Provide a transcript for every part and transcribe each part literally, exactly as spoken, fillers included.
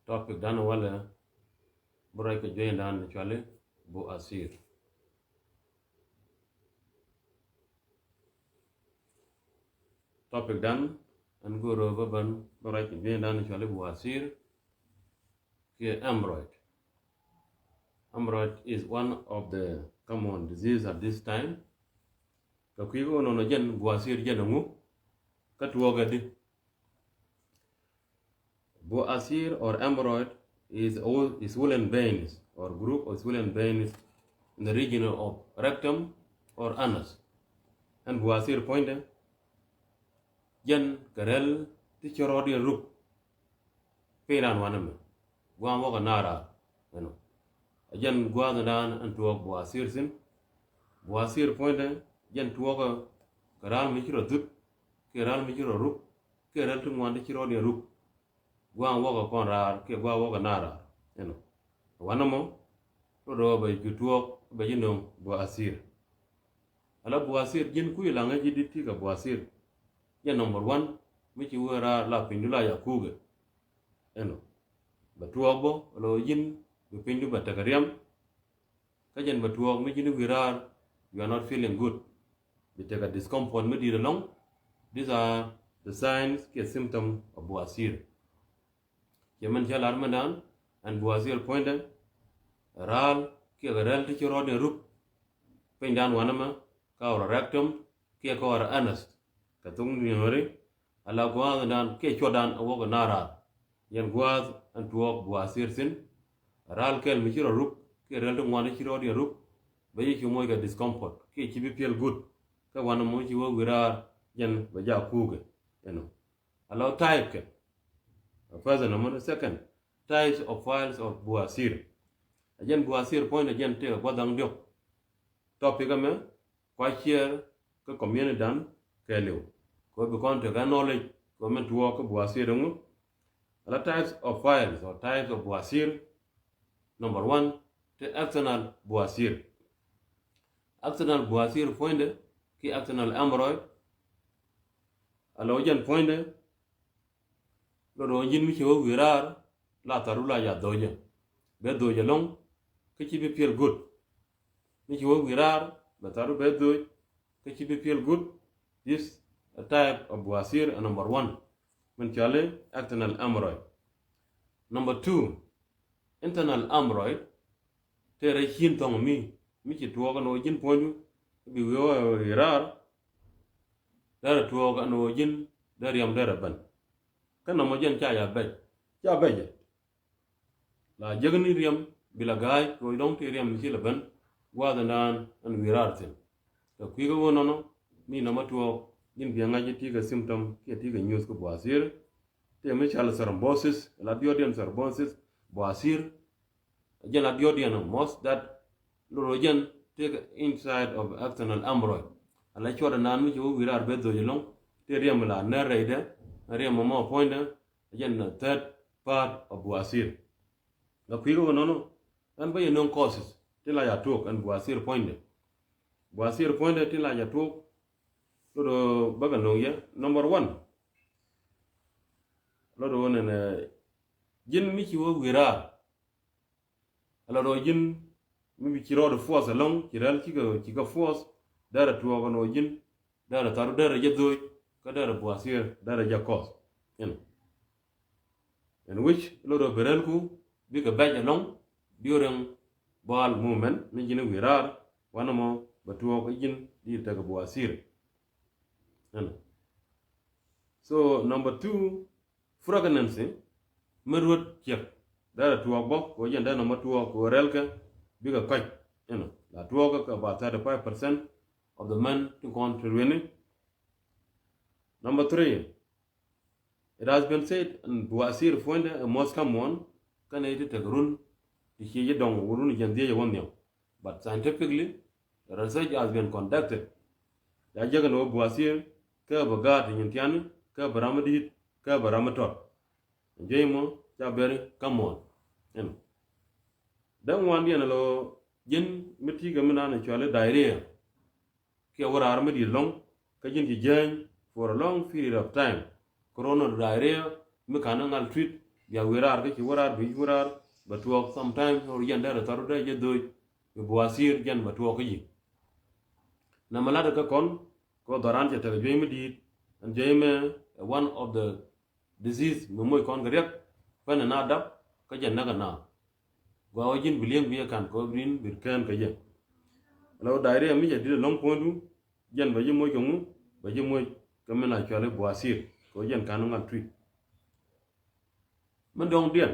Topic dan walɛ bi ruac kɛ juey dan cuali Buasir. Topic dan ɛn goro bä ban bi ruac kɛ juey dan cuali Buasir kiɛ hemorrhoid. Hemorrhoid is one of the common disease at this time. Kɛ kui̱ kɛ wä nɔnɔ jɛn Buasir jɛn ɛŋu kä tuɔɔkɛ di. Buasir or hemorrhoid is all swollen veins or group of swollen veins in the region of rectum or anus. Ɛn Buasir puɔ̱nydɛ jɛn kɛ rɛl ti ci rɔɔdiɛn ruk. Piny ran wanɛ mɛ gua̱a̱m wäkɛ naath raar ɛnɔ. Ɛ jɛn gua̱a̱th dan ɛn tuɔɔk Buasir thi̱n. Buasir puɔ̱nydɛ jɛn tuɔɔkɛ kɛ raal mi ci rɔ dhut kiɛ raal mi ci rɔ ruk kiɛ rɛl ti ŋuan ti ci rɔɔdiɛn ruk. Gua̱a̱m wäkɛ kɔn raar kiɛ gua̱a̱m wäkɛ naath raar ɛnɔ. Wanɛ mɔ rɔ dɔɔ bɛ ju tuɔɔk bɛ ji nöŋ Buasir. Ala Buasir ji̱n kui̱ laŋä ji̱ di̱t ti kɛ Buasir. Jɛ number one mi ci wee raar la pinydu la ya kuukɛ. Ɛnɔ bɛ tuɔɔk bä ala ji̱n bi pinydu bɛ tekɛ riɛm. Kä jɛn bɛ tuɔɔk mi ji̱n wi̱i̱ raar, you are not feeling good. Bi tekɛ discomfort mi di̱i̱t ɛlɔ̱ŋ. These are the signs kiɛ symptom of Buasir. Ciɛ mɛn cä lar mɛn dan ɛn Buasir puɔ̱nydɛ raal kiɛ kɛ rɛl ti ci rɔɔdiɛn ruk. Piny dan wanɛ mɛ ka wä rɔ rectum kiɛ ka wä rɔ anus. Kɛ thok ni ŋäri ala gua̱a̱th dan kiɛ cuɔt dan a wäkɛ naath raar. Yɛn gua̱a̱th ɛn tuɔɔk Buasir thi̱n. Raal kɛl mi ci rɔ ruk kiɛ rɛl ti ŋuan ti ci rɔɔdiɛn ruk. Bɛ ji̱ ci moc kɛ discomfort kiɛ ci bi feel good. Kɛ wanɛ mɔ ci wä wi̱i̱ raar jɛn bɛ ja kuukɛ ɛnɔ. Ala type kɛ. First and number second, types of files of Buasir. Ɛ jɛn Buasir puɔ̱nydɛ jɛn tëë gua̱th da̱ŋ diɔ̱k. Topic ɛmɛ kua share kä community dan kɛɛliw. Kɛ bi kɔn tekɛ knowledge kɛ mɛn tuɔɔk kä Buasir ɛŋu. Ala types of files or types of Buasir. Number one, te external Buasir. External Buasir puɔ̱nydɛ ki external hemorrhoid. Ala wä jɛn puɔ̱nydɛ lɔ dɔ̱ŋ ji̱n mi ci wä wi̱i̱ raar la tharu la ya dho̱cä. Bɛ dho̱cä lɔ̱ŋ kä ci bi feel good. Mi ci wä wi̱i̱ raar bɛ tharu bɛ dho̱c kä ci bi feel good. This type of Buasir a number one. Min cɔali external hemorrhoid. Number two, internal hemorrhoid. Tëë rɛy ci̱n thɔŋ mi mi ci tuɔɔk ɛn ɣöö ji̱n puɔ̱nydu bi wi̱i̱ ɣöö wi̱i̱ raar. Derɛ tuɔɔk ɛn ɣöö ji̱n dee riɛm derɛ ben. Kä nɔmɔ jɛn ca ya bɛc ca bɛc ɛ. La jek ni riɛm bi la ga̱a̱c kɛ ɣöö dɔ̱ŋ ti riɛm mi ci la ben. Gua̱a̱th ɛn daan ɛn wi̱i̱ raar thi̱n. Kɛ kui̱ kä ɣöö nɔnɔ mi nɔmɔ tuɔɔk ji̱n biɛ ŋa̱c ji̱ ti kɛ symptom kiɛ ti kɛ nyuuth kä Buasir. Tëë mi cɔali thrombosis la diɔ̱ɔ̱diɛn thrombosis Buasir. Jɛn la diɔ̱ɔ̱diɛn most that loro jɛn tëë inside of external hemorrhoid. Ala cuɔt ɛn daan mi ci wä wi̱i̱ raar bɛ dho̱c ɛlɔ̱ŋ tëë riɛm la nɛr rɛydɛ. Riɛm mɔ puɔ̱nydɛ jɛn third part of Buasir. Kɛ kui̱ kä ɣöö nɔnɔ ɛn bä yɛ nöŋ causes tin la ya tuɔɔk ɛn Buasir puɔ̱nydɛ. Buasir puɔ̱nydɛ tin la ya tuɔɔk. Loro bä kɛ nöŋ yɛ number one. Loro nɛnɛ ji̱n mi ci wä wi̱i̱ raar. Ala rɔ ji̱n mi bi ci rɔɔd force ɛlɔ̱ŋ ci rɛl cikɛ cikɛ force. Derɛ tuɔɔk ɛn ɣöö ji̱n derɛ tharu derɛ jɛ dho̱o̱c kä derɛ Buasir derɛ jɛ kɔth. Ɛn ɛn wi̱c loro bi rɛlku bikɛ bɛc ɛlɔ̱ŋ during bowel movement ni ji̱n wi̱i̱ raar. Wanɛ mɔ bɛ tuɔɔk ji̱n di tekɛ Buasir. Ɛn so number two, pregnancy mi ruet ciɛk. Derɛ tuɔɔk bä kɛ ɣöö jɛn derɛ nɔmɔ tuɔɔk kɛ ɣöö rɛlkɛ bikɛ kɔc. Ɛnɔ la tuɔɔk kɛ about thirty five percent of the men ti kɔn ti rueni. Number three, it has been said ɛn Buasir puɔ̱nydɛ ɛ most common kɛnɛ ti tek run ti ci ji̱ dɔŋ run jiɛn dhiec ɛ wä nhiam. But scientifically, research has been conducted. Ya jek ni wä Buasir kä bɛ gaat ti nyin tiani kä bɛ ram mi di̱i̱t kä bɛ ram mi tɔt. Jek mɔ ca beri kä muɔn. Ɛn dee ŋuan diɛn lo ji̱n mi ti̱i̱ kɛ mi naan cuali diarrhea. Kiɛ wä raar mi di̱i̱t lɔ̱ŋ kä ji̱n ci jäny for a long period of time. Chronic diarrhea mi kan ni ŋal treat Bia wi̱i̱ raar kä ci wä raar bi wä raar bɛ tuɔɔk. Sometimes ɣöö yɛn derɛ thɔr dee jɛ dho̱o̱c bi buathir jɛn bɛ tuɔɔk kä ji̱. Nɛmɛ lat kä kɔn kɛ dhɔran cɛ tekɛ juey mi di̱i̱t. Ɛn juey mɛ one of the disease mi moc kɔn kɛ riɛk. Pɛn ɛ na dap kä jɛ näk ɛ na. Gua wä ji̱n bi li̱eŋ bi ɛ ka̱n kɛ wä bi ri̱n bi kään kɛ jɛ. Lɛ wä diarrhea mi jɛ di̱t ɛlɔ̱ŋ puɔ̱nydu. Jɛn bɛ ji̱ moc kɛ ŋu? Bɛ ji̱ moc kɛ mi na cuali buathir kɛ wä jɛn ka̱n ŋa̱l tui̱. Min dɔ̱ŋdiɛn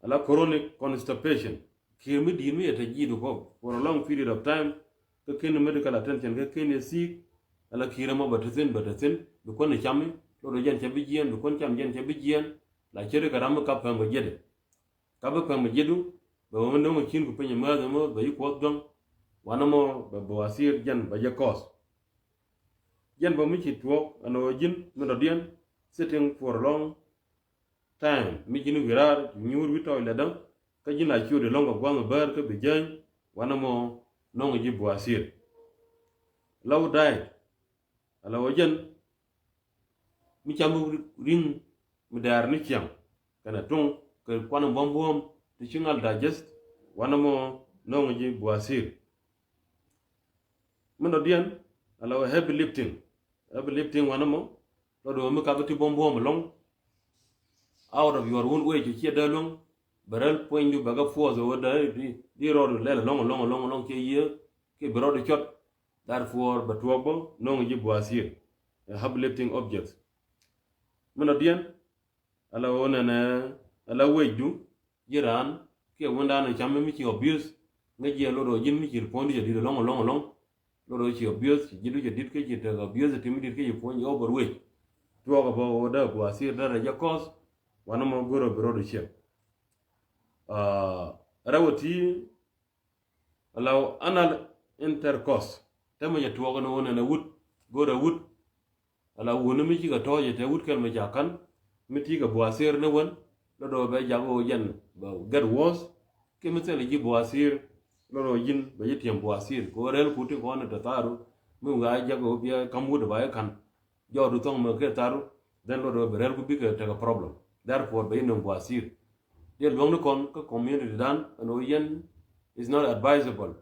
ala chronic constipation. Ki̱i̱r mi di̱i̱t mi yɛ te ji̱i̱du kɔ for a long period of time. Kä ken medical attention kä ken yɛ si̱i̱k. Ala ki̱i̱r ɛmɔ bɛ te thi̱n bɛ te thi̱n bi kuän ɛ cami. Lot ɛ jɛn cɛ bi jiɛɛn bi kuän cam jɛn cɛ bi jiɛɛn. La ceri kɛ ram mi kap pɛm kɛ jiɛtdɛ. Kap bi pɛm kɛ jiɛtdu bɛ wä mi no̱ŋ ɛ ci̱n ku piny ɛ määth ɛmɔ bɛ ji̱ kuɔth duäŋ. Wanɛ mɔ bɛ buathir jɛn bɛ jɛ kɔth. Jɛn bä mi ci tuɔɔk ɛn ɣöö ji̱n mi dɔ̱diɛn sitting for a long time mi ji̱n wi̱i̱ raar nyuur wi̱i̱ tɔɔc lɛtdä. Kä ji̱n a ciötdɛ lɔ̱ŋ kɛ gua̱a̱th mi bäär kä bi jäny wanɛ mɔ nɔ̱ŋ ji̱ buathir. Low diet ala ɣöö jɛn mi cam ri̱ŋ mi dɛɛr ni ciaŋ kɛnɛ tuŋ kɛ kuan buɔ̱m buɔ̱m ti ci ŋal digest wanɛ mɔ nɔŋ ji̱ buathir. Mi dɔ̱diɛn ala ɣöö heavy lifting. Heavy lifting wanɛ mɔ lɔ do̱ mi kap ti buɔ̱m buɔ̱m ɛlɔ̱ŋ. Out of your own way ci ciɛ dee luäŋ bɛ rɛl puɔ̱nydu bɛ kɛ force ɣöö dee di rɔɔdu lɛl ɛlɔ̱ŋ ɛlɔ̱ŋ ɛlɔ̱ŋ ɛlɔ̱ŋ ciɛ yiee kiɛ bi rɔɔdu cɔt. Therefore bɛ tuɔɔk bä nɔŋ ji̱ buathir. Ɛ heavy lifting objects. Mi dɔ̱diɛn ala ɣöö nɛnɛ ala wecdu ji̱ raan kiɛ wändan ɛ cam mi ci abuse. Ŋäc jiɛ lot ɣöö ji̱n mi ci puɔ̱nydu cɛ di̱t ɛlɔ̱ŋ ɛlɔ̱ŋ ɛlɔ̱ŋ. Lot ɣöö ci abuse ci ji̱du cɛ di̱t kä ci tek abuse ti mi di̱t kä ci puɔ̱ny overweight. Tuɔɔk ɛ bä ɣöö dee buathir dee rɛ jɛ kɔth. Wanɛ mɔ go̱r ɛ bi rɔɔdu ciɛ. Rɛw ɛ ti Ala ɣöö anal intercourse. Täämɛ jɛ tuɔɔk ɛn ɣöö nɛnɛ wut go̱rɛ wut. Ala wuni mi cikɛ tɔ̱ɔ̱c ɛ te wut kɛl mi ca ka̱n mi ti̱i̱ kɛ buathir ni wän. Lɔ do̱ bɛ jak ɣöö jɛn bɛ get worse. Kiɛ mi thilɛ ji̱ buathir lɔ do̱ ji̱n bɛ ji̱ tiɛm buathir kɛ ɣöö rɛl kut ti kɔn ɛ te tharu. Mi wiaa jak ɣöö biɛ ka̱m wut ɛ ba jɛ ka̱n. Jɔɔdu thɔŋ mɛ kɛ tharu. Then lɔ do̱ bɛ rɛl kut bikɛ tekɛ problem. Therefore bɛ ji̱ nöŋ buathir. Diɛ luäŋni kɔn kä community dan ɛn ɣöö yɛn is not advisable.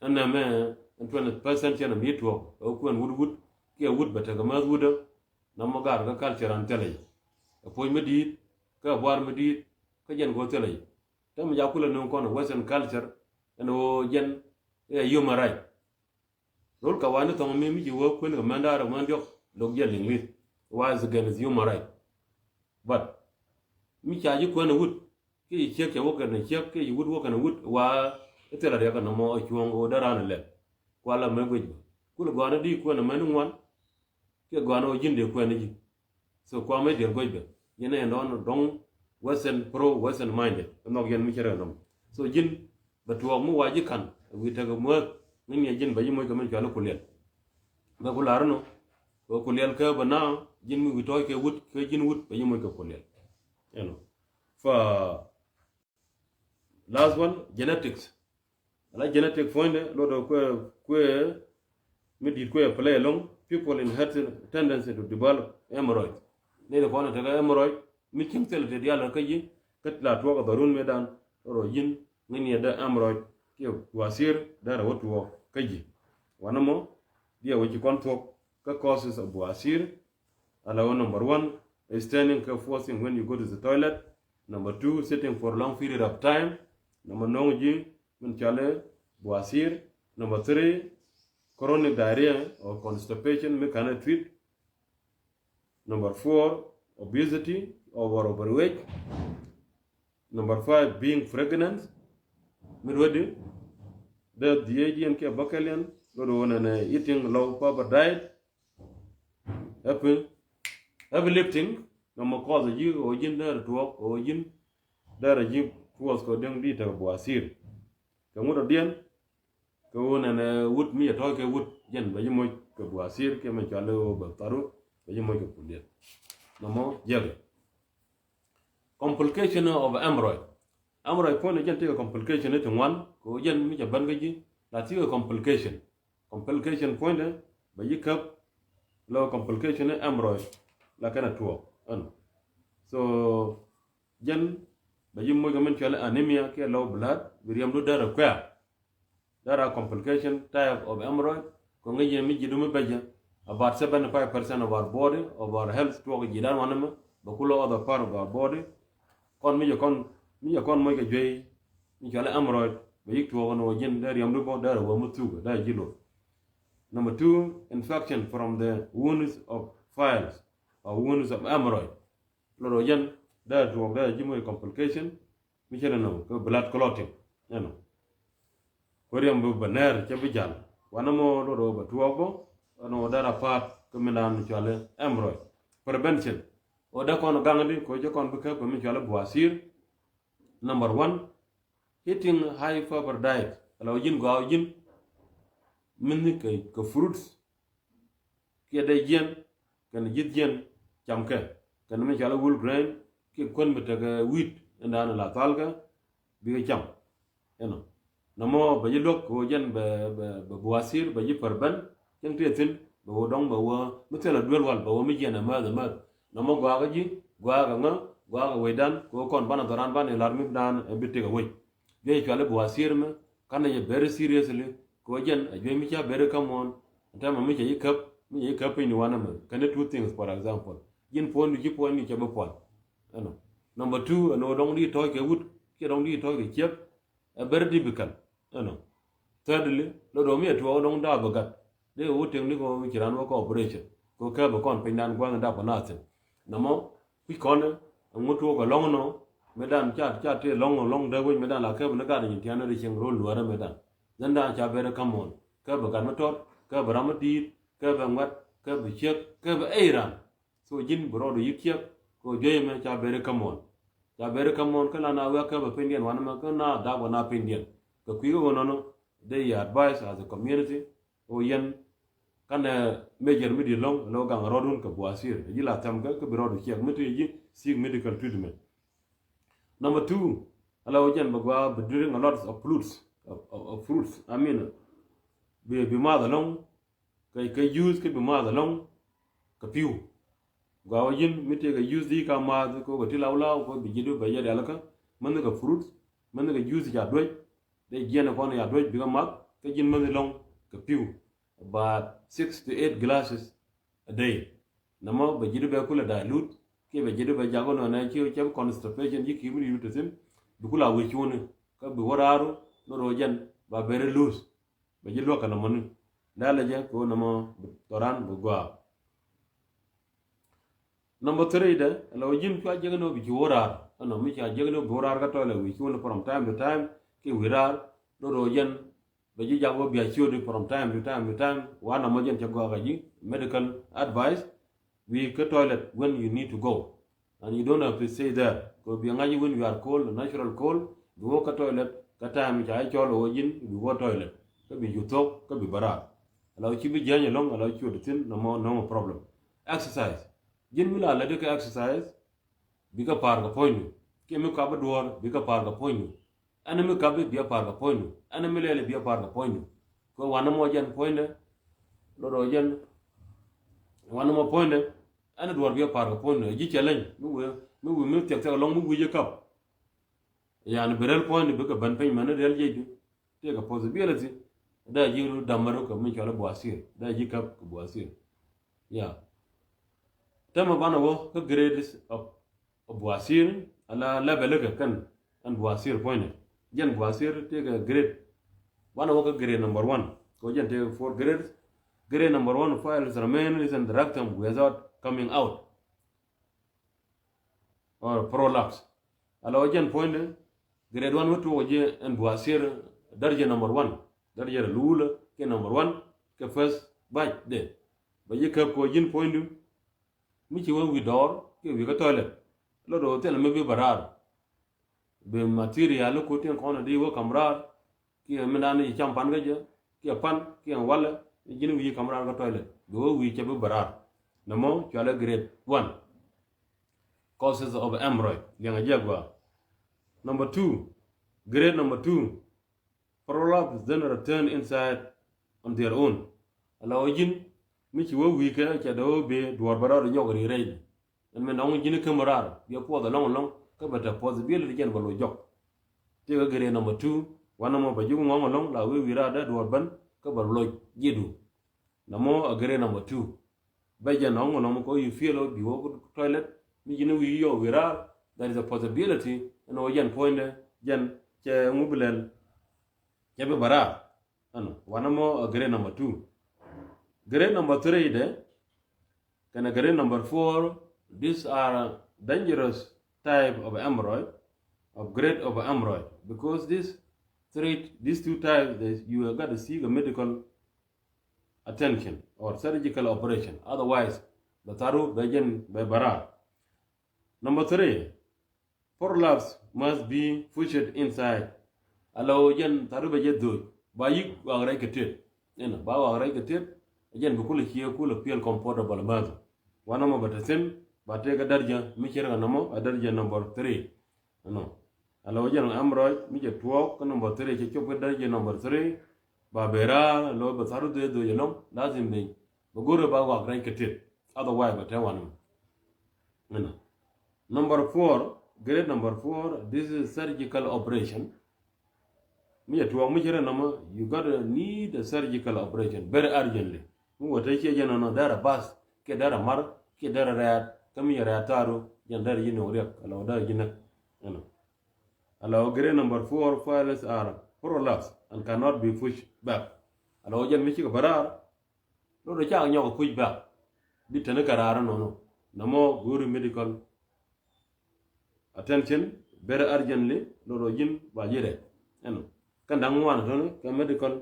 Ɛn nɛmɛ ɛn twenty percent cɛn ɛm yi tuɔɔk ɛ kuɛn wut wut kiɛ wut bɛ tekɛ määth wutdä. Nɔmɔ gaar kä culture an thilɛ jɛ ɛ puɔ̱ny mi di̱i̱t kä ɛ buar mi di̱i̱t kä jɛn kɛ ɣöö thilɛ jɛ. Täämɛ jakulɛ nöŋ kɔn ɛ western culture ɛn ɣöö jɛn ɛ human right. Rol ka wani thɔŋ mi mi ci wä kuën kɛ mɛn da̱a̱r ɛ mɛn diɔk lo̱k jɛ liŋ wi̱i̱. Wa is against human right. But mi ca ji̱ kuɛn ɛ wut kiɛ ci ciek cɛ wä kɛn ɛ ciek kiɛ ci wut wä kɛn ɛ wut wa. Ithilɛ riɛk ɛn nɔmɔ ɛ cuɔ̱ɔ̱ŋ ɣöö dee raan ɛ lɛl. Kualɛ mɛ guic bä kulɛ gɔaan ɛ di kuɛn ɛ mɛn iŋuan. Kiɛ gɔaan ɣöö ji̱n dee kuɛn ɛ ji̱. So kuamɛ diɛl guec bɛ yɛn ɛ nɔn dɔŋ western pro western minded. Nhɔk yɛn mi cɛ rɛ nɔm. So ji̱n bɛ tuɔɔk mi wa ji̱ ka̱n wi̱i̱ tekɛ muäth. Ŋi̱n yɛ ji̱n bɛ ji̱ moc kɛ min cuali kuliɛl. Bɛ ku lar inɔ kɛ kuliɛl kɛ bɛ na ji̱n mi wi̱i̱ tɔ̱ɔ̱c kɛ wut kɛ ji̱n wut bɛ ji̱ moc kɛ kuliɛl. Ɛnɔ fa Last one, genetics. Ala genetic puɔ̱nydɛ luɔtdɛ kuɛ kuɛ mi di̱i̱t kuɛ play along. People inherit tendency to develop hemorrhoid. Nɛy ti kɔn tekɛ hemorrhoid mi cieŋ thil ti diaal kä ji̱ kä la tuɔɔk a dhɔrun mëëdan. Luɔtdɛ ji̱n ŋi̱n yɛ dee hemorrhoid kiɛ buathir dee rɛ wä tuɔɔk kä ji̱. Wanɛ mɔ diɛ wä ci kɔn tuɔɔk kä causes of buathir. Ala wä number one, standing kɛ forcing when you go to the toilet. Number two, sitting for long period of time. Number nɔŋ ji̱ min cɔalɛ buathir. Number three, chronic diarrhea or constipation mi kanɛ treat. Number four, obesity or overweight. Number five, being pregnant. Mi ruedi dee dhiec diɛn kiɛ bäkɛliɛn. Luɔtdɛ wä nɛnɛ eating low proper diet. Heavy, heavy lifting. Nɔmɔ kɔth ji̱ ɣöö ji̱n dee rɛ tuɔɔk ɣöö ji̱n dee rɛ ji̱ tuɔɔth kɛ diɛŋ di tekɛ buathir. Kɛ ŋut ɔ diɛn kɛ ɣöö nɛnɛ wut mi cɛ tɔ̱ɔ̱c kɛ wut jɛn bɛ ji̱ moc kɛ buathir kiɛ mɛ cɔal i̱ ɣöö bɛ tharu bɛ ji̱ moc kɛ kuliɛl. Nɔmɔ jiɛkɛ complication of hemorrhoid. Hemorrhoid puɔ̱nydɛ jɛn tekɛ complication i̱ ti ŋuan kɛ ɣöö jɛn mi cɛ bän kä ji̱ la tekɛ complication. Complication puɔ̱nydɛ bɛ ji̱ käp lɔ complication i̱ hemorrhoid la kɛnɛ tuɔɔk ɛn. So jɛn bɛ ji̱ moc kɛ min cɔal i̱ anemia kiɛ low blood, bi riɛmdu dee require. There are complication type of hemorrhoid. Kɔŋ ŋäc yɛn mi ji̱ dumi bɛcɛ, about seventy five percent of our body, of our health, tuɔk ji̱ dan wanɛ mɛ, bɛ kulɛ other part of our body. Kɔn mi jɛ kɔn mi jɛ kɔn moc kɛ juey mi cɔal i̱ hemorrhoid, bɛ yik tuɔk ni wä ji̱n dee riɛmdu bɔ dee rɛ wä mi thuk dee ji̱ loth. Number two, infection from the wounds of files or wounds of hemorrhoid. Lot rɔ jɛn dee tuɔɔk dee ji̱ moc complication mi cɛ nɔ kɛ blood clotting. Ɛnɔ, kuɛ riɛm bi bɛ nɛɛr cɛ bi jal. Wanɛ mɔ lot rɔ bɛ tuɔɔk bɔ, ɛnɔ dee rɔ paat kɛ mi naan cɔal i̱ hemorrhoid. Prevention, ɔ dee kɔn gaŋ di kɛ cɛ kɔn bi kɛ kɛ mi cɔal i̱ buasir. Number one, eating high fiber diet. Ala wä ji̱n gɔaa wä ji̱n min kɛ kɛ fruits kiɛ dee jiɛn kɛn ji̱th jiɛn, cam kɛ kɛn mi cɔal i̱ whole grain kiɛ kuän bi tekɛ wheat in dan la thalkɛ, bikɛ cam. Ɛnɔ, nɔmɔ bɛ ji̱ luäk kɛ wä jɛn bɛ bɛ bɛ buasir bɛ ji̱ pär ben. Cäŋ tëë thi̱n bɛ wä dɔ̱ŋ bɛ wä mi thil a duel wal bɛ wä mi jiɛn a määth a määth. Nɔmɔ gɔaa kɛ ji̱, gɔaa kɛ ŋä, gɔaa kɛ wecdan kɛ wä kɔn banɛ dhɔran banɛ lar mi dan ɛ bi tek a wec. Juey cɔal i̱ buasir mɛ, kanɛ jɛ very seriously. Kɛ wä jɛn a juey mi ca very common. Tɛmɛ mi cɛ ji̱ käp, mi cɛ ji̱ käp piny ni wanɛ mɛ kɛn two things, for example, ji̱n puɔ̱nydu ji̱ puɔ̱nydu cɛ bi puɔl. Ɛnɔ, number two, ɛn wä dɔ̱ŋ di tɔ̱ɔ̱c kɛ wut kiɛ dɔ̱ŋ di tɔ̱ɔ̱c kɛ ciek. A very difficult. Ɛnɔ, thirdly, lot rɔ mi a tuɔɔk dɔ̱ŋ daap bɛ gat. Dee wä tëŋ ni kɔ ci ran wä kɛ operation kɛ kɛ bɛ kɔn piny dan gua̱n dap kɛ na thi̱n. Nɔmɔ kui̱ kɔn ɛŋu tuɔɔk kɛ lɔ̱ŋ nɔ, mi dan ca ca tëë lɔ̱ŋ lɔ̱ŋ dee wec mi dan la kɛ bɛ ni gat nyin tian ni ri cieŋ ro̱l luäärä mi dan. Then dan ca bɛ ri ka̱m muɔ̱n kɛ bɛ gat mi tɔt, kɛ bɛ ram mi di̱i̱t, kɛ bɛ ŋuɛt, kɛ bɛ ciek, kɛ bɛ ey ran. So ji̱n bi rɔɔdu yi̱k ciek kɛ juey ɛmɛ ca beri kä muɔ̱ɔ̱n. Ca beri kä muɔ̱ɔ̱n kä la na wek kä bɛ pindiɛn wanɛ mɛ kä na dap wä na pindiɛn. Kɛ kui̱ kä ɣöö nɔnɔ dee yɛ advice as a community. Ɣöö yɛn kanɛ major mi di̱t lɔ̱ŋ lɛ wä gaŋ rɔɔdun kɛ buasir. Ɛ ji̱ la thɛm kä kä bi rɔɔdu ciek mi ti ji̱ seek medical treatment. Number two, ala wä jɛn bɛ gɔaa bi drink a lot of fruits, of, of, of fruits. I mean, bi bi math alɔŋ kɛ kɛ juice kä bi math alɔŋ kɛ pi̱w. Gɔaa wä ji̱n mi tëë kɛ juice di ka math kɛ wä kɛ ti law law kɛ bi ji̱ du bɛ jɛ rialikä. Mäni kɛ fruit, mäni kɛ juice ca duec. Dee jiɛn kɔn ya duec bikɛ math kä ji̱n mäni lɔŋ kɛ pi̱w. About six to eight glasses a day. Nɔmɔ bɛ ji̱ du bɛ kulɛ dilute kiɛ bɛ ji̱ du bɛ jak wä nɔnɛ ci cɛ bi constipation ji̱ ki̱ mi di yut thi̱n. Bi kulɛ a wi̱i̱ cuuni kä bi wä raaru ni ro̱o̱ jɛn ba beri loose. Bɛ ji̱ luäk kɛ nɔmɔni. Dee lɛ jɛ kɛ ɣöö nɔmɔ bi thɔran bi gɔaa. Number three dɛ, ala wä ji̱n cua jiäk ni wä bi ci wä raar. Ɛnɔ mi cua jiäk ni wä bi wä raar kä toilet wi̱i̱ cuuni from time to time kiɛ wi̱i̱ raar. Ni ro̱o̱ jɛn bɛ ji̱ jak wä bia ciötdi from time to time to time. Wa nɔmɔ jɛn cɛ gɔaa kɛ ji̱ medical advice. Wi̱i̱ kä toilet when you need to go. And you don't have to stay there. Kɛ bi ŋa̱c when you are cold, natural cold, bi wä kä toilet kä time ca i̱ cɔl wä ji̱n bi wä toilet. Kä bi ju thok kä bi bä raar. Ala wä ci bi jiäny alɔŋ ala wä ciöt thi̱n nɔmɔ nɔmɔ problem. Exercise. Ji̱n mi la lätdi kɛ exercise. Bikɛ pa̱a̱r kɛ puɔ̱nydu. Kiɛ mi kap bi duɔ̱ɔ̱r bikɛ pa̱a̱r kɛ puɔ̱nydu. Ɛn mi kap bi biɛ pa̱a̱r kɛ puɔ̱nydu. Ɛn mi lɛl biɛ pa̱a̱r kɛ puɔ̱nydu. Kɛ wanɛ mɔ jɛn puɔ̱nydɛ. Lot rɔ jɛn wanɛ mɔ puɔ̱nydɛ. Ɛn duɔ̱ɔ̱r biɛ pa̱a̱r kɛ puɔ̱nydu. Ɛ ji̱ challenge mi wee mi wee mi thiɛk thiɛk alɔŋ mi wi̱i̱ jɛ kap. Yani bi rɛl puɔ̱nydu bikɛ ben piny mɛn rɛl jiɛcdu. Tëëkɛ possibility. Dee ji̱ ru da̱mä ru kɛ mi cɔl i̱ buasir. Dee ji̱ käp kɛ buasir. Ya. Täämɛ banɛ wä kä grades of, of buasir. Ala level kɛ kɛn ɛn buasir puɔ̱nydɛ. Jɛn buasir tëëkɛ grade. Banɛ wä kä grade number one. Kɛ jɛn tëëkɛ four grades. Grade number one, files remains in the rectum without coming out. Or prolapse. Ala wä jɛn puɔ̱nydɛ, grade one wä tuɔk ji̱ ɛn buasir, darjɛ number one. Darjɛ rɛ luulä kiɛ number one kɛ first batch dɛ. Bɛ ji̱ käp kɛ wä ji̱n puɔ̱nydu. Mi ci wä wi̱i̱ dɔɔr kiɛ wi̱i̱ kä toilet. Lot rɔ thilɛ mi bi bä raar. Bi material ni kut tin kɔn di wä kam raar. Kiɛ mi dan ni ci cam pan kä jɛ kiɛ pan kiɛ walɛ. Ji̱n wi̱i̱ kam raar kä toilet bi wä wi̱i̱ cɛ bi bä raar. Nɔmɔ cualɛ grade one. Causes of hemorrhoid. Liɛŋɛ jɛ gɔaa. Number two. Grade number two. Prolapse then return inside on their own. Ala wä ji̱n mi ci wä wi̱i̱ kɛ cɛ dee wä bee duɔ̱ɔ̱r bä rɔɔd nyɔk ri rɛy. Ɛn mɛ nɔŋ ji̱n kä mi raar biɛ puɔth ɛlɔ̱ŋ ɛlɔ̱ŋ kä bɛ te possibility jɛn bɛ loc jɔk. Tëëkɛ grade number two, wanɛ mɔ bɛ ji̱ ku ŋɔ̱ŋ ɛlɔ̱ŋ la wee wi̱i̱ raar dee duɔ̱ɔ̱r ben kä bɛ loc ji̱du. Namɔ a grade number two. Bɛ jɛn nɔŋ ɛlɔ̱ŋ mi kɔ you feel ɔ bi wä ku toilet mi ji̱n wi̱i̱ yɔ wi̱i̱ raar, there is a possibility ɛn ɣöö jɛn puɔ̱nydɛ jɛn cɛ ŋu bi lɛl cɛ bi bɛ raar. Ɛnɔ wanɛ mɔ a grade number two. Grade number three dɛ kɛnɛ grade number four, these are dangerous type of hemorrhoid, of grade of hemorrhoid, because this three, these two types, they, you got to seek a medical attention or surgical operation. Otherwise, bɛ tharu bɛ jɛn bɛ bɛ raar. Number three, prolapse must be pushed inside. Alɔ jɛn tharu bɛ jɛ dhoc ba yik wak rɛc kɛ tet. Ɛnɔ ba wak rɛc kɛ tet. Jɛn bi kulɛ cie kulɛ feel comfortable mɛth. Wanɛ mɔ bɛ te thin ba tëëkɛ darja mi cir kɛ namɔ a darja number three. Ɛnɔ alɔ jɛn hemorrhoid mi cɛ tuɔɔk kä number three cɛ cop kä darja number three. Ba bɛ raar alɔ bɛ tharu dhoc dhoc ɛlɔ̱ŋ lazim ben bɛ go̱rɛ ba wak rɛc kɛ tet. Otherwise bɛ te wanɛ mɔ. Ɛnɔ number four, grade number four, this is surgical operation. Mi cɛ tuɔɔk mi cɛ rɛ nɔmɔ, you got to need a surgical operation very urgently. Mi wä te ciɛ jɛ nɔnɔ derɛ bath kiɛ derɛ mar kiɛ derɛ rɛɛt kä mi cɛ rɛɛt tharu jɛn derɛ ji̱ no̱o̱ŋ riɛk alɔ derɛ ji̱ näk. Ɛnɔ alɔ grade number four, files are prolapse and cannot be pushed back. Alɔ jɛn mi cikɛ bɛ raar Lot rɔ cak nyɔk push back. Bi teni kɛ raar nɔnɔ. Namɔ go̱o̱ri medical attention very urgently. Lot rɔ ji̱n ba ji̱ rɛ. Ɛnɔ kɛn da̱ŋ ŋuan tɔni kɛ medical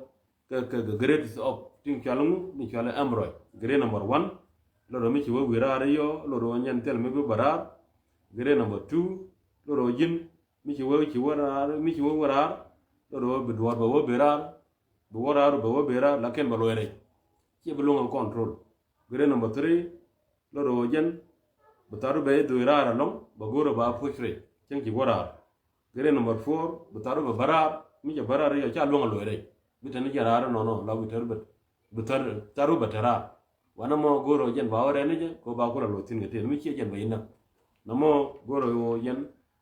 kɛ kɛ kɛ grades of tin cual ŋu ni cual hemorrhoid. Grade number one. Lot rɔ mi ci wä wi̱i̱ raar yɔ lot rɔ nyɛn thil mi bi bä raar. Grade number two. Lot rɔ ji̱n mi ci wee ci wee raar mi ci wee wee raar. Lot wee bi duɔɔr bɛ wee bi raar. Bi wee raar bɛ wee bi raar lakin bɛ luɔc rɛy. Ciɛ bi luɔŋ control. Grade number three. Lot wee jɛn bi tharu bɛ i̱ dhuc raar alɔŋ bɛ go̱o̱r ba push rɛy cieŋ ci wee raar. Grade number four. Bi tharu bɛ bä raar mi cɛ bä raar yɔ ca luɔŋ a luɔc rɛy. Bi teni jɛ raar nɔnɔ la bi tharu bɛ bi tharu bɛ te raar. Wanɛ mɔ go̱o̱r ɔ jɛn ba wä rɛn ni jɛ kɛ ba kulɛ lo̱th thi̱n kɛ tëë mi ciɛ jɛn ba inäk. Namɔ go̱o̱r ɔ yɛn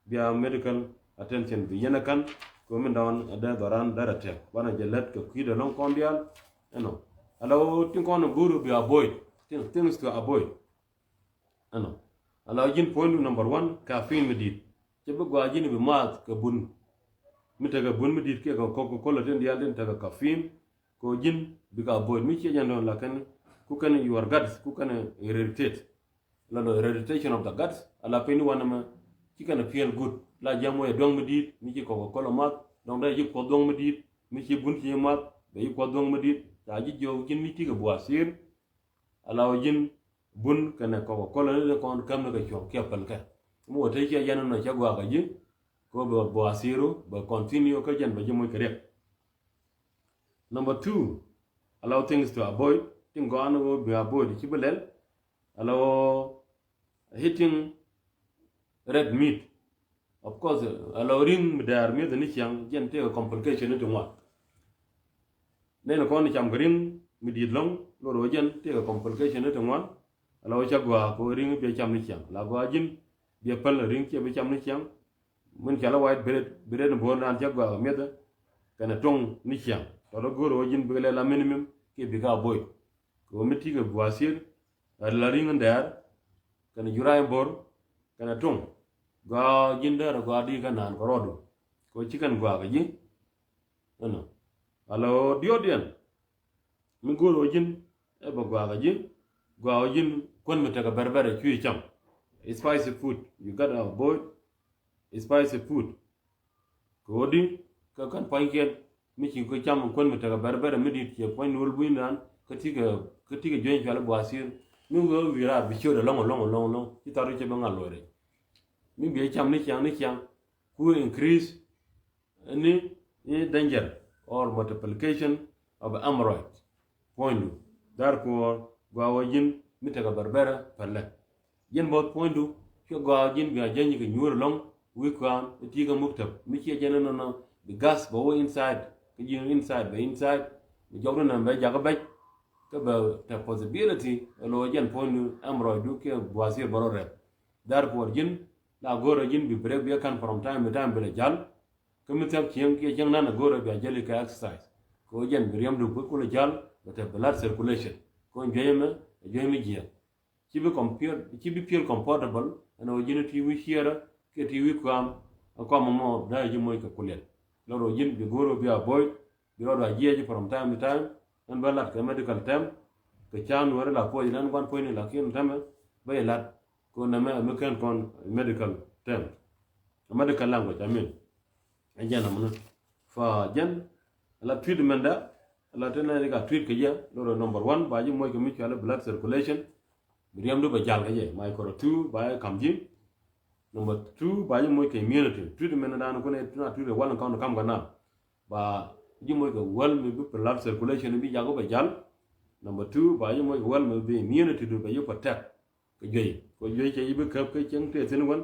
bia medical attention bi yɛn ɛ ka̱n kɛ min dɔɔn ɛ dee dhɔran dee rɛ tɛk banɛ jɛ lät kɛ kui̱dɛ lɔ̱ŋ kɔn diaal. Ɛnɔ ala wä tin kɔn go̱o̱r ɔ bi avoid things to avoid. Ɛnɔ ala wä ji̱n point number one, caffeine mi di̱i̱t. Cɛ bi gɔaa ji̱n bi maath kɛ bun mi tekɛ bun mi di̱i̱t kiɛ kɛ Coca-Cola tin diaal tin tekɛ caffeine. Kɛ ji̱n bikɛ avoid mi ciɛ jɛn dɔ̱ŋ lakin ku kɛn your guts ku kɛn irritate. La dɔ irritation of the guts ala piny wanɛ mɛ ci kɛn feel good la jam wä yɛ duɔ̱ŋ mi di̱i̱t mi ci Coca-Cola math dɔ̱ŋ dee ji̱ kuɔth duɔ̱ŋ mi di̱i̱t mi ci bun ci math bɛ ji̱ kuɔth duɔ̱ŋ mi di̱i̱t ca ji̱ jiɔk ji̱n mi cikɛ buasir. Ala wä ji̱n bun kɛnɛ Coca-Cola ni dee kɔn käm ni kɛ cuɔ̱ŋ kiɛ päl kɛ mi wä te ciɛ jɛn nɔ cɛ guakä ji̱. Kɛ wä bɛ buasiru bɛ continue kä jɛn bɛ ji̱ moc kɛ riɛk. Number two, allow things to avoid. Tin gɔaa ni ɣöö bi avoid ci bi lɛl. Allow eating red meat. Of course, allow ri̱ŋ mi dɛɛr mi̱eth ni ciaŋ jɛn tëëkɛ complication ni ti ŋuan. Nɛn kɔn ni cam kɛ ri̱ŋ mi di̱i̱t lɔ̱ŋ lot ɣöö jɛn tëëkɛ complication ni ti ŋuan. Allow ca gɔaa kɛ ɣöö ri̱ŋ biɛ cam ni ciaŋ la gɔaa ji̱n biɛ päl ri̱ŋ ciɛ bi cam ni ciaŋ. Min cɔal i̱ white bread, bread ni bo̱o̱r naan cä gɔaa kɛ mi̱ethä. Kɛnɛ tuɔ̱ŋ ni ciaŋ tɔ̱tɔ̱ go̱o̱r ɣöö ji̱n bikɛ lɛl a minimum kiɛ bikɛ avoid. Kɛ ɣöö mi ti̱i̱ kɛ gua̱a̱th thier a la ri̱ŋ in dɛɛr. Kɛnɛ juray in bo̱o̱r kɛnɛ tuɔ̱ŋ. Gɔaa ji̱n dɛɛr a gɔaa di̱i̱t kä naan kɛ rɔɔdu. Kɛ ɣöö ci kɛn gɔaa kɛ ji̱. Ɛnɔ ala ɣöö diɔ̱ɔ̱kdiɛn mi go̱o̱r ɣöö ji̱n ɛ bɛ gɔaa kɛ ji̱. Gɔaa ɣöö ji̱n kuän mi tekɛ bɛrbɛrɛ cui̱ cam. Spicy food, you gotta avoid spicy food. Kɛ ɣöö di kä kän pua̱nykiɛn mi ci kɛ cam kuän mi tekɛ bɛrbɛrɛ mi di̱i̱t ciɛ pua̱ny nuɔl bunydan kä ti̱kɛ kä ti̱kɛ jueny cuali buathir. Mi wee wi̱i̱ raar bi ciöt ɛlɔ̱ŋ ɛlɔ̱ŋ ɛlɔ̱ŋ ɛlɔ̱ŋ ci thar wi̱c cɛ bä ŋa̱l luɔ̱ɔ̱rɛ. Mi biɛ cam ni ciaŋ ni ciaŋ ku increase ni ni danger or multiplication of hemorrhoid. Puɔ̱nydu, therefore gɔaa wä ji̱n mi tekɛ bɛrbɛrɛ pälɛ. Ji̱n bo̱th puɔ̱nydu cuɛ gɔaa ji̱n bia jäny kɛ nyuur ɛlɔ̱ŋ wi̱i̱ kɔa̱a̱n i̱ ti̱i̱ kä muktäp mi ciɛ jɛn inɔnɔ bi gas bɛ wä inside kä ji̱n inside bɛ inside. Bi jɔkdu nɛn bɛ jakä bɛc kä bɛ te possibility ɛ lo̱ jɛn puɔ̱nydu hemorrhoiddu kiɛ buathir bɛ rɔ rɛp. Therefore ji̱n la go̱o̱rä ji̱n bi break bi ɛ ka̱n from time to time bi lɛ jal. Kä mi thiak cieŋ kiɛ cieŋ nan a go̱o̱rä bia jäli kɛ exercise. Kɛ ɣöö jɛn bi riɛmdu bi kulɛ jal bɛ te blood circulation. Kɛ ɣöö juey ɛmɛ ɛ juey mi jiääk. Ci bi computer, ci bi feel comfortable ɛn ɣöö ji̱n ti wi̱i̱ ciɛɛrä kiɛ ti wi̱i̱ kua̱a̱m. Ɛ kɔm ɛmɔ da̱a̱ ji̱ moc kɛ kuliɛl. Lɔ rɔ ji̱n bi go̱o̱r ɣöö bi avoid, bi rɔɔdu a jiɛc from time to time. Ɛn bä lat kɛ medical term kɛ ca̱a̱n weri la puɔc lɛn gua̱n puɔ̱nyni lakin tämɛ bä ilat. Kɛ ɣöö nɛmɛ ɛ mi ken kɔn medical term, medical language I mean. Ɛ jɛn amuni. Fa jɛn ala treatment da, ala te nɛni ka treat kɛ jɛ. Lorɛ number one ba ji̱ moc kɛ mi cuali blood circulation. Bi riɛmdu bɛ jal kɛ jɛ. Micro two ba ji̱ kam ji̱. Number two ba ji̱ moc kɛ immunity. Treatment dan kunɛ tuna treat wal in kɔn kam kɛ na. Ba ji̱ moc kɛ wäl mi bi blood circulation bi jaku bɛ jal. Number two ba ji̱ moc kɛ wäl mi bi immunity du bɛ ji̱ protect. Kɛ juey kɛ juey cɛ ji̱ bi käp kɛ cieŋ tëë thi̱n wän.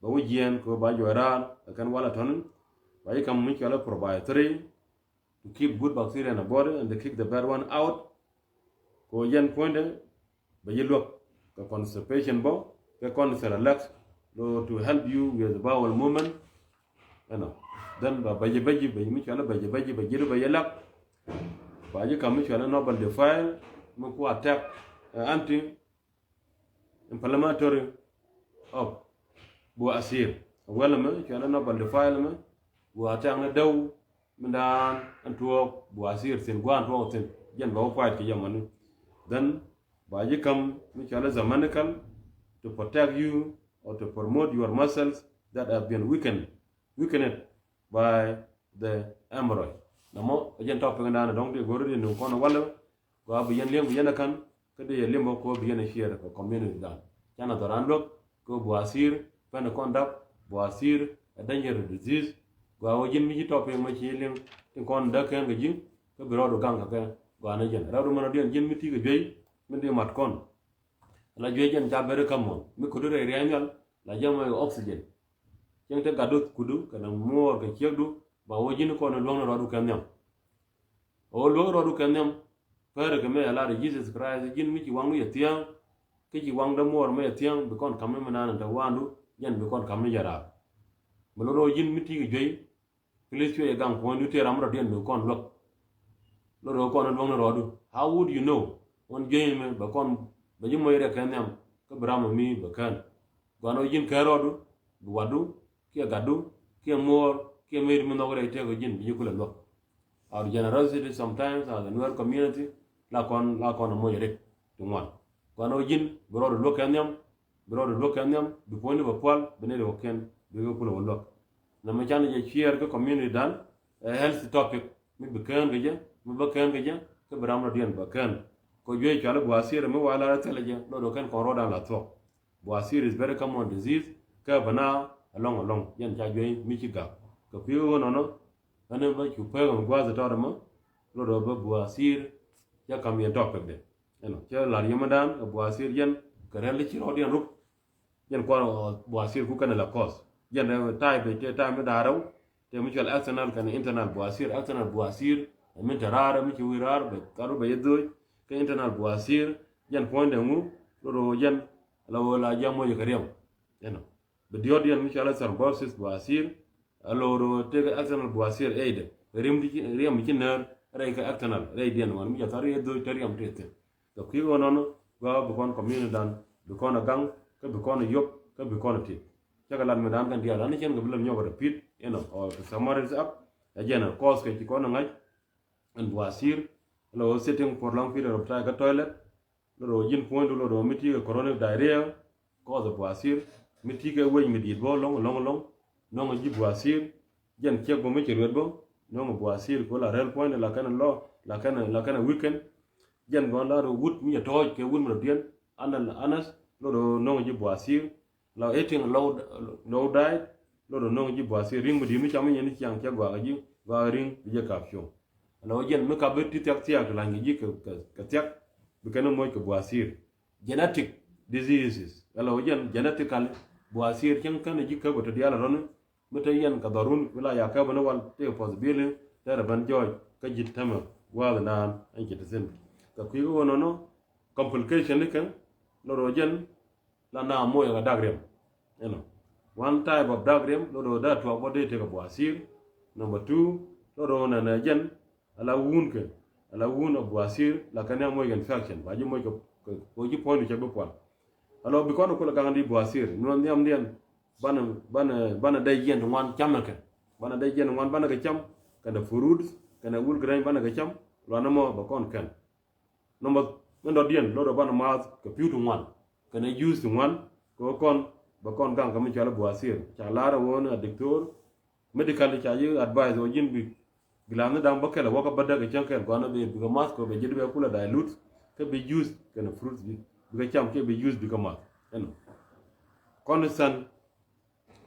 Bɛ wä jiɛɛn kɛ ba juɔc raar kɛ kɛn wal a tɔ̱ni. Ba ji̱ kam mi cuali probiotic three to keep good bacteria in the body and to kick the bad one out. Kɛ yɛn puɔ̱nydɛ bɛ ji̱ luäk kɛ constipation bä kɛ kɔn relax lo to help you with bowel movement. Ɛnɔ then ba bɛ ji̱ bɛ ji̱ bɛ ji̱ mi cuali bɛ ji̱ bɛ ji̱ bɛ ji̱ bɛ ji̱ lak. Ba ji̱ kam mi cuali noble defile mi ku attack, eh, anti inflammatory of buasir. Wälä mɛ cuɛn a noble defile mɛ buasir tɛŋ ni däw. Min daan ɛn tuɔɔk buasir thi̱n gua̱a̱n tuɔɔk thi̱n jɛn bɛ wä kuayt kɛ yɛmɔni. Then ba ji̱ käm mi cuɛn a zamanical to protect you or to promote your muscles that have been weakened, weakened by the hemorrhoid. Namɔ ɛ jɛn topic in daan dɔ̱ŋ ti go̱r di ni kɔn walɛ. Gua bi yɛn liɛm bi yɛn a kan kä di yɛ liɛm bä ko bi yɛn a share kɛ community dan. Canɛ dhɔran luäk kɛ buasir pɛn kɔn dap buasir a danger disease. Gua wä ji̱n mi ci topic mɛ ci liɛm tin kɔn däk kɛn kɛ ji̱ kä bi rɔɔdu gaŋ kɛ kɛ gua ni jɛn rɛwdu mɛn a diɛn ji̱n mi ti kɛ juey mi di mat kɔn. La juey jɛn ca beri kä muɔn mi kudu rɛy riɛnyal la jɛ mɔ oxygen. Cieŋ te gatdu kudu kɛnɛ muɔɔr kɛ ciekdu ba wä ji̱n kɔn luäŋni rɔɔdu kɛ nhiam. Ɣöö luäk rɔɔdu kɛ nhiam. Pɛrɛ kɛ mɛ a lar Jesus Christ ji̱n mi ci waŋdu yɛ thia̱a̱ŋ. Kä ci waŋdä muɔɔr mɛ yɛ thia̱a̱ŋ bi kɔn ka̱m ni mi naan in te wa̱a̱ndu jɛn bi kɔn ka̱m ni jɛ raar. Mi lot rɔɔ ji̱n mi ti̱i̱ kɛ juey. Please cuɛ yɛ gaŋ puɔ̱nydu tëë ram rɔ̱diɛn bi kɔn luäk. Lot rɔɔ kɔn luäŋni rɔɔdu. How would you know? Ɣän juey mɛ bɛ kɔn bɛ ji̱ moc rɛk kɛ nhiam kä bi ram mi bɛ kään. Gua̱n rɔɔ ji̱n kään rɔɔdu bi watdu kiɛ gatdu kiɛ muɔɔr kiɛ mëëd mi nhɔk rɛy tëëk ji̱n bi ji̱ kulɛ luäk. Our generosity sometimes as a Nuer community la kɔn la kɔn a moc rik ti ŋuan. Kɔn ɔ ji̱n bi rɔɔdu luäk kɛ nhiam. Bi rɔɔdu luäk kɛ nhiam bi puɔ̱nydu bɛ pual bi nɛy ri wä kiɛn bi kɛ kulɛ wä luäk. Nɛ mɛ can jɛ share kä community dan ɛ health topic mi bi kään kɛ jɛ mi bä kään kɛ jɛ kä bi ram rɔ̱diɛn bä kään. Kɔ juey cuali buasir mi wa la rɛ thilɛ jɛ lɔt wä kɛn kɔn rɔɔdan la thuɔk. Buasir is very common disease kä bä na alɔŋ alɔŋ jɛn ca juey mi ci gak. Kɛ kui̱ ɣöö nɔnɔ ɛn bä cu pek mi gua̱a̱th tɔt ɛmɔ. Lot ɔ bä buasir cɛ kam yɛn topic de. Ɛnɔ cɛ lar yɛmɛ dan ɛ buasir jɛn kɛ rɛl ci rɔɔdiɛn ruk. Jɛn kuan buasir ku kɛn la cause jɛn rɛ type de cɛ type mi da̱a̱ rɛw. Tëë mi cual external kɛnɛ internal buasir. External buasir ɛ min te raar ɛ mi ci wi̱i̱ raar bɛ karu bɛ yɛ dho̱o̱c. Kɛ internal buasir jɛn puɔ̱nydɛ ŋu. Lot ɔ jɛn la ɣöö la jiamoc kɛ riɛm. Ɛnɔ bi diɔt yɛn mi cɔal a thrombosis buasir. A lo̱r ɣöö tëëkɛ external buasir ëëdɛ riɛm ti ci riɛm ci näär rɛy kɛ external rɛy diɛn wan mi ca thar yɛ dho̱o̱c te riɛm ti thi̱n. Kɛ kui̱ ɣöö nɔnɔ gɔaa bi kɔn community dan bi kɔn a gaŋ kä bi kɔn a yop kä bi kɔn a tit. Cä kɛ lat mi dan kɛn diaal an cɛn kɛ bi lɛm nyɔk a repeat, you know, or to summarize up. Ɛ jɛn a cause kɛ ci kɔn a ŋa̱c ɛn buasir. Lo sitting for long period of time kä toilet. Lot ɔ ji̱n puɔ̱nydu lot ɔ mi ti̱i̱ kɛ chronic diarrhea. Cause buasir mi ti̱i̱ kɛ wec mi di̱i̱t bä lɔ̱ŋ lɔ̱ŋ lɔ̱ŋ. Nɔŋ ji̱ buasir. Jɛn ciek bä mi ci ruet bä. Nɔŋ buasir kɛ la rɛl puɔ̱nydu la kɛn lɔ la kɛn la kɛn weekend. Jɛn gɔn la rɔ wut mi cɛ tɔ̱ɔ̱c kɛ wut mi rɔ diɛn. Anal anas lot ɔ nɔŋ ji̱ buasir. La eating low, low diet. Lot ɔ nɔŋ ji̱ buasir ri̱ŋ mi di̱i̱t mi cam mi nyɛn ni ciaŋ cɛ gɔaa kɛ ji̱ gɔaa ri̱ŋ bi jɛ kap cuɔ̱ŋ. Ala wä jɛn mi kap bi ti thiak thiak ti lany kɛ ji̱ kɛ, kɛ, kɛ thiak. Bi kɛn moc kɛ buasir. Genetic diseases. Ala wä jɛn genetically buasir cäŋ kɛn ji̱ käp kɛ te diaal a rɔni. Mi te yɛn kɛ dhɔrun mi la ya käp ni wal tëë possibility tɛrɛ ben jɔɔc kä ji̱ tämɛ gua̱a̱th naan ɛn ci te thi̱n. Kɛ kui̱ kä wä nɔnɔ complication ni kɛn lot ɔ jɛn la na moc kɛ dak riɛm. Ɛnɔ, one type of dark rim lot ɣöö dee tuak bä dee tekɛ buasir. Number two, lot ɣöö nɛnɛ jɛn ala wun kɛ, ala wun of buasir la kɛn a moc infection ba ji̱ moc kɛ, kɛ ji̱ puɔ̱nydu cɛ bi pual. Ala bi kɔn kulɛ gaŋ di buasir nuɔn nhiamdiɛn. Banɛ, banɛ, banɛ dee jiɛn ti ŋuan camɛ kɛ, banɛ dee jiɛn ti ŋuan banɛ kɛ cam. Kɛnɛ fruits kɛnɛ wul gräny banɛ kɛ cam. Luanɛ mɔ bɛ kɔn kɛn. Nɔmɔ min dɔ̱diɛn lot ɣöö banɛ maath kɛ pi̱w ti ŋuan kɛnɛ juice ti ŋuan. Kɛ ɣöö kɔn bɛ kɔn gaŋ kɛ mi cɔal i̱ buasir ca lar ɛ ɣöö ni a diktor. Medical ca yi advice ɣöö ji̱n bi glass ni da̱ŋ bä kɛl ɛ wäkä bädäk kɛ cäŋ kɛl gua̱n ɛ bi bikɛ math kɛ ɣöö bɛ ji̱ di bɛ kulɛ dilute. Kä bi juice kɛnɛ fruits bi bikɛ cam kiɛ bi juice bikɛ math. Ɛnɔ, kɔn i̱ sɛn.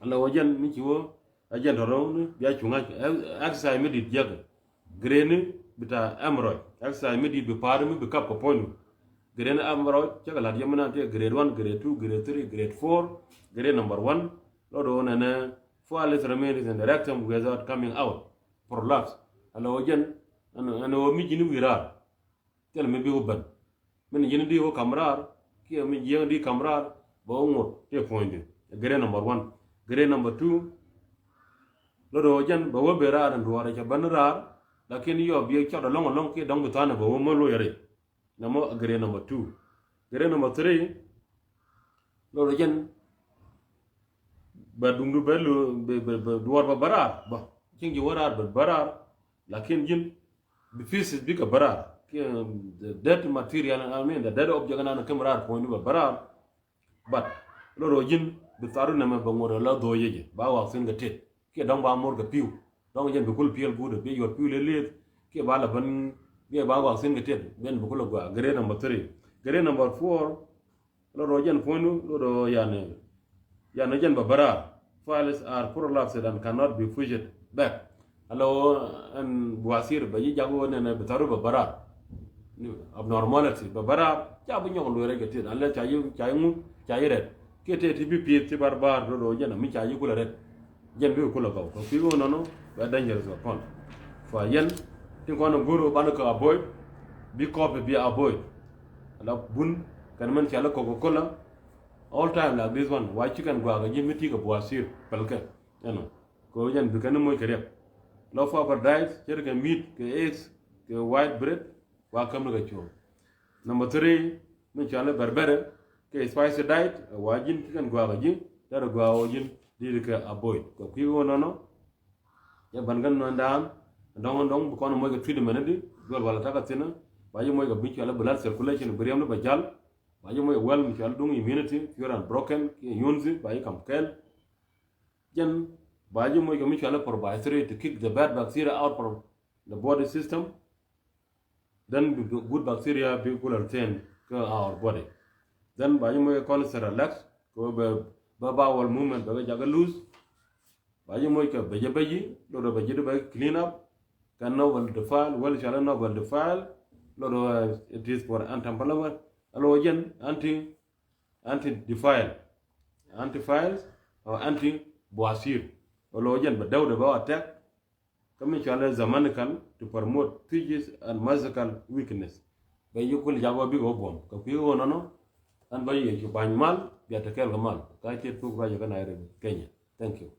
Ala wä jɛn mi ci wä a jɛn tɔ̱rɔ̱ ni bia cuŋ a exercise mi dit jiäk. Grade ni bi ta hemorrhoid, exercise mi dit bi pa̱a̱r mi bi kap kɛ puɔ̱nydu. Grade ni hemorrhoid cä kɛ la̱t yɛmɛ nan ti grade one, grade two, grade three, grade four, grade number one. Lot ɣöö nɛnɛ foul remains in the rectum without coming out, prolapse. Ala wä jɛn ɛn ɣöö mi ji̱n wi̱i̱ raar. Thilɛ mi bi wä ben. Min ji̱n di wä kam raar kiɛ mi jiäŋ di kam raar bɛ wä ŋot tëë puɔ̱nydu. Grade number one. Grade number two, lot ɣöö jɛn bɛ wä ben raar in duɔɔr cɛ ben raar. Lakin yɔ biɛ cɔt alɔŋ alɔŋ kiɛ dɔ̱ŋ bi tha̱a̱n bɛ wä mä loc rɛy. Nɛmɔ grade number two. Grade number three, lot ɣöö jɛn bɛ duŋdu bɛ lu bɛ bɛ bɛ duɔɔr bɛ bä raar bä. Cieŋ ji̱ wä raar bɛ bä raar. Lakin ji̱n bi pieces bikɛ bä raar kiɛ the dead material, I mean the dead object nan kä mi raar puɔ̱nydu bɛ bä raar. But lot ɣöö ji̱n bi tharu nɛmɛ bɛ ŋot ala dho̱o̱c yecɛ ba wak thi̱n kɛ tet kiɛ dɔ̱ŋ ba mor kɛ pi̱w. Dɔ̱ŋ jɛn bi kul piɛl guut bi yuɔt pi̱w lel lieth kiɛ ba la ben kiɛ ba wak thi̱n kɛ tet ben bi kul a gua. Grade number three. Grade number four, lot ɣöö jɛn puɔ̱nydu lot ɣöö yani, yani jɛn bɛ bä raar. Piles are prolapsed and cannot be pushed back. Ala ɣöö ɛn buasir bɛ ji̱ jak ɣöö nɛnɛ bi tharu bɛ bä raar. Abnormality bɛ bä raar ca bi nyɔk lueerɛ kɛ tet ala ca yi ca yi ŋu ca yi rɛt. Kiɛ tëë ti bi pieth ti bar bar lot ɣöö jɛn ami ca yi kulɛ rɛt. Jɛn bikɛ kulɛ gɔw kɛ kui̱ ɣöö nɔnɔ bɛ dangerous kɛ kɔn. Fa yɛn tin kɔn in go̱r ɣöö banɛ kɛ avoid, bi kɔɔpɛ bi avoid. Ala bun kɛn mɛn cɔal i̱ Coca-Cola. All time like this one wa ci kɛn guakä ji̱ mi ti kɛ buasir pɛlkɛ. Ɛnɔ, kɛ ɣöö jɛn bi kɛn ni moc kɛ riɛk. Low fiber diet ce̱tkɛ meat kɛ eggs kɛ white bread. Wa käm ni kɛ cuɔ̱ɔ̱ŋ. Number three, mi cɔal i̱ bɛrbɛrɛ kɛ spicy diet, wa ji̱n ci kɛn guakä ji̱ derɛ guakä ji̱n di̱t kɛ avoid kɛ kui̱ ɣöö nɔnɔ. Cɛ bän kɛn nɔndan dɔ̱ŋ dɔ̱ŋ bi kɔn moc kɛ treatment di duel wala takä thi̱n. Ba ji̱ moc kɛ bi cɔal i̱ blood circulation bi riɛm ni bɛ jal. Ba ji̱ moc kɛ well mi cɔal i̱ duŋ immunity, pure and broken kiɛ immune ba ji̱ kam kɛl. Jɛn ba ji̱ moc kɛ mi cɔal i̱ probiotic to kick the bad bacteria out from the body system. Then bi good bacteria bi kulɛ retain kä our body. Then ba ji̱ moc kɛ kɔn Cerelac kɛ bɛ bä bowel movement bɛ kɛ jakä loose. Ba ji̱ moc kɛ bɛ jɛ bɛ ji̱ lot bɛ ji̱ di bɛ clean up. Kɛ novel defile, well cɔal i̱ novel defile lot it is for anti-inflammatory. Alo jɛn anti, anti defile, anti piles or anti buasir. Alo jɛn bɛ däwdɛ bɛ attack. Kä mi cɔal i̱ zamanical to promote twitches and muscle weakness. Bɛ yi kul jak wä bikɛ wä buɔ̱m kɛ kui̱ wä nɔnɔ. Ɛn bä yɛ cu ba̱ny mal bia te kɛɛl kɛ mal ka ciet thuk ruacɛ kä Nairobi, Kenya. Thank you.